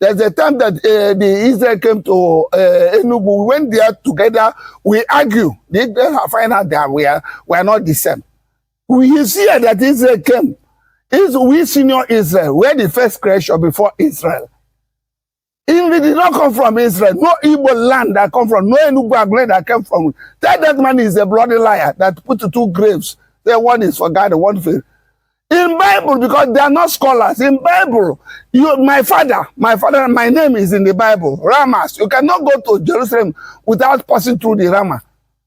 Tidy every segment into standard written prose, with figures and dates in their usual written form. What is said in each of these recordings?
There's a time that the Israel came to Enugu. We went there together. We argue. The Israel find out that we are not the same. We see that Israel came. Is we senior Israel. We're the first creation before Israel. It did not come from Israel. No Igbo land that come from. No Enugu Aguleri that came from. Tell that man is a bloody liar that put two graves. Say one is for God and one for in Bible, because they are not scholars. In Bible, you, my father, my name is in the Bible. Ramas. You cannot go to Jerusalem without passing through the Rama.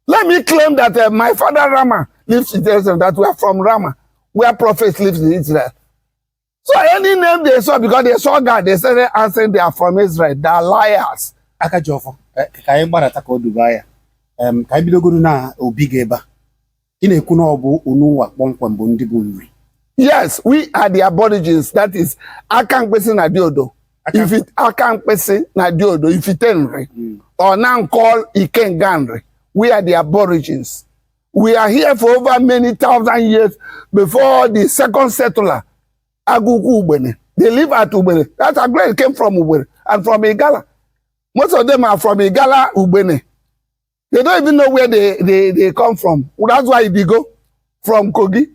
Let me claim that my father Rama lives in Jerusalem, that we are from Rama, where prophets live in Israel. So any name they saw, because they saw God, they started answering they are from Israel. They are liars. Aka ji ọfọ, ka anyị gbadata ka ọ duba ya. Ka anyị bidogoro na obi gị ebe a ị na-ekwu na ọ bụ Unuwa kpọmkwem bụ ndị bụ Nri. Yes, we are the aborigines. That is Akankpesi na Diodo. If it Akankpesi na Diodo, Ifitenri, or now called Ikenganri, we are the aborigines. We are here for over many thousand years before the second settler, Aguku Ugbene. They live at Ugbene. That's a great came from Ugbene and from Igala. Most of them are from Igala, Ugbene. They don't even know where they come from. That's why they go from Kogi.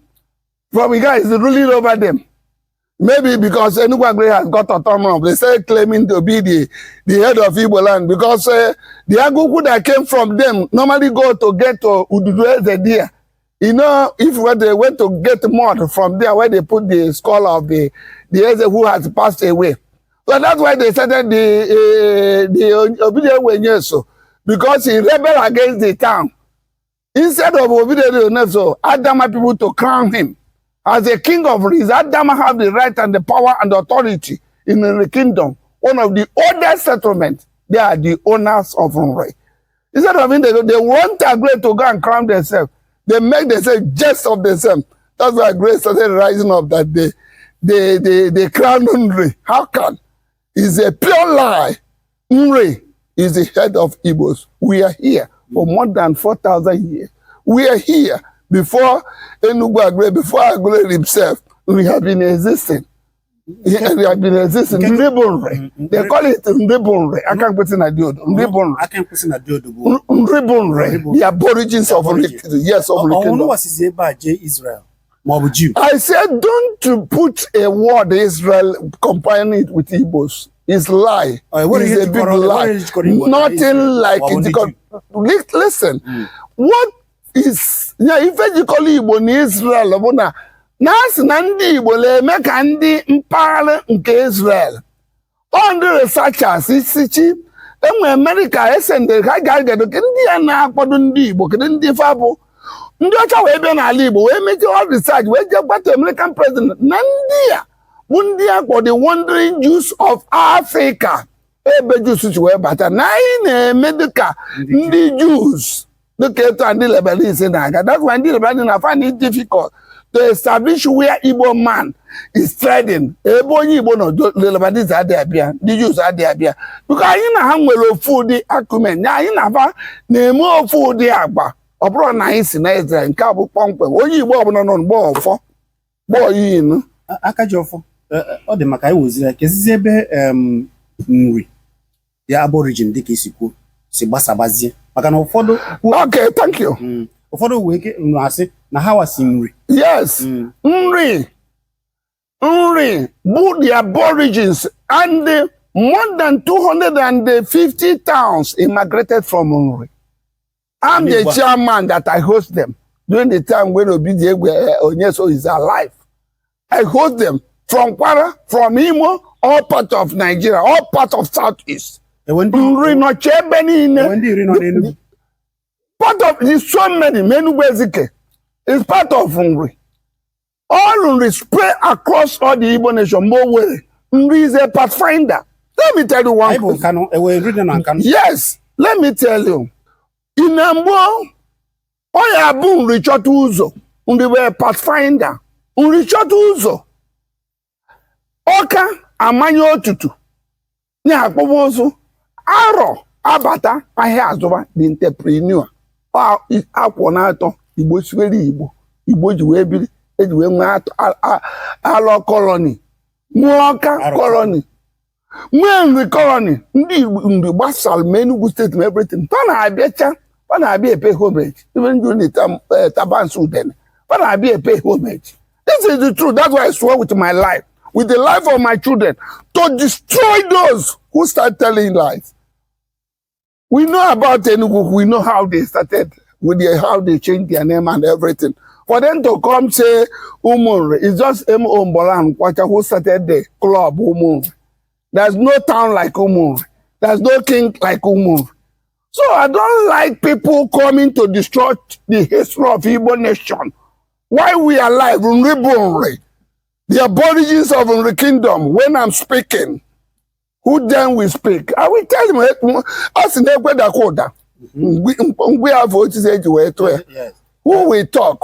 From Igala is ruling over them. Maybe because Enugu Aguleri has got autonomy, they started claiming to be the head of Igbo land because the Aguku that came from them normally go to get to Ududu there. If when they went to get mud from there where they put the skull of the Eze who has passed away. So that's why they started the Obidie Wenyeso, because he rebelled against the town. Instead of Obidie Wenyeso, Adama people to crown him as a king of Nri. Adama have the right and the power and authority in the kingdom. One of the oldest settlements. They are the owners of Nri. Instead of him, they want to agree to go and crown themselves. They make themselves jest of themselves. That's why grace started rising up that they crown Nri. How can? It's a pure lie. Nri is the head of Igbos. We are here for more than 4,000 years. We are here before Enugu Aguleri, before Aguleri himself. We have been existing. Yeah, we have been existing. Ndị bụ Nri. They call it Ndị bụ Nri. Aka mkpịsị na Diodo. Ndị bụ Nri. Aka nkwụsị na Diodo bụ Nri bụ Nri. The aborigines of Nri. Yes, of Nri kingdom. Ọnụwa sizi ebe a jee Israel maọbụ Jew. I said, don't to put a word Israel, comparing it with Igbos. It's lie. What It's is a it big what lie. Is it called Igbo? Nothing Israel. like Or it. ndị Listen, what is ya ife jikọrọ Igbo na Israel bụ na na asị na ndị Igbo na-eme ka ndị mpaghara nke Israel. Ọ ndị researchers isi chi enwe America esendere ka a ga-agedo ndị ya na-akpọdo ndị Igbo, kedu ndị fa bụ ndị ọcha wee bịa n'ala Igbo wee mechaa all research wee jee gbata American president na ndị a bụ ndị a kpọ the wandering Jews of Africa, ebe Jews si wee bata na anyị na-eme dịka ndị Jews, dịka etu a ndị Lebanese na-aga. That's why ndị Lebanese na find it difficult to establish where Igbo man is trading. Ebe onye Igbo nọ, the Lebanese adịghị abịa, ndị Jews adịghị abịa, because anyị na ha nwere ofu ụdị acumen ya, anyị na ha na-eme ofu ụdị agba. Ọ bụrụ na anyị si na Israel, nke a bụ kpọmkwem onye Igbo ọbụla nọ mgbe ọfọ gbọọ yinu. Aka ji ọfọ, ọ dị maka anyị weziri ya kezizi ebe Nri ya aborigine dịka isi kwuo si gbasabazie, maka na ụfọdụ kwuo Okay, thank you. Ụfọdụ wee ike na-asị na ha wasi Nri. Yes. Nri Nri bụ the aborigines and the more than 250 towns immigrated from Nri. I'm the Igbo. chairman that I host them during the time when Obidiegwe Onyeso is alive. I host them from Kwara, from Imo, all part of Nigeria, all part of Southeast. Enwe ndị Nri nọchi ebe niile. Enwe ndị Nri nọ n'Enugu. Part of there's so many. Enugu Ezike is part of Nri. All Nri spread across all the Igbo nation. Mowere. Nri is a pathfinder. Let me tell you one Anyị bụ thing. Nkanụ, enwe Nri dị na Nkanụ. Yes, let me tell you. In Mgbo, ọ ya bụ Nri chọta ụzọ. Nri wee pathfinder. Nri chọta ụzọ. Ọka amanye otutu. Ya akpụkpọ ụzụ. Arọ abata ahịa azụba the entrepreneur. Ọ akwọ na-atọ Igbo siwere Igbo. Igbo ji wee biri eji wee nwee alọ colony. Nwee Ọka Arọ. colony. Nwee Nri colony, ndị Nri gbasara ma Enugu State ma everything. Fa na-abịacha, fa na-abịa e-pay homage. Even during the time Tabansi Udene, fa na-abịa e-pay homage. This is the truth. That's why I swear with my life, with the life of my children, to destroy those who start telling lies. We know about Enugu. We know how they started with how they changed their name and everything. For them to come say Umunri, it's just M.O. Mbola Kwacha who started the club Umunri. There's no town like Umunri. There's no king like Umunri. So I don't like people coming to destroy the history of Igbo nation. While we are alive, Nri bụ Nri, the aborigines of Nri Kingdom, when I'm speaking, who then will speak? I will tell him, a sị na ekwe dakwa ụda, mgbe afọ osisi eji wee tụọ ya. Yes. Who will talk?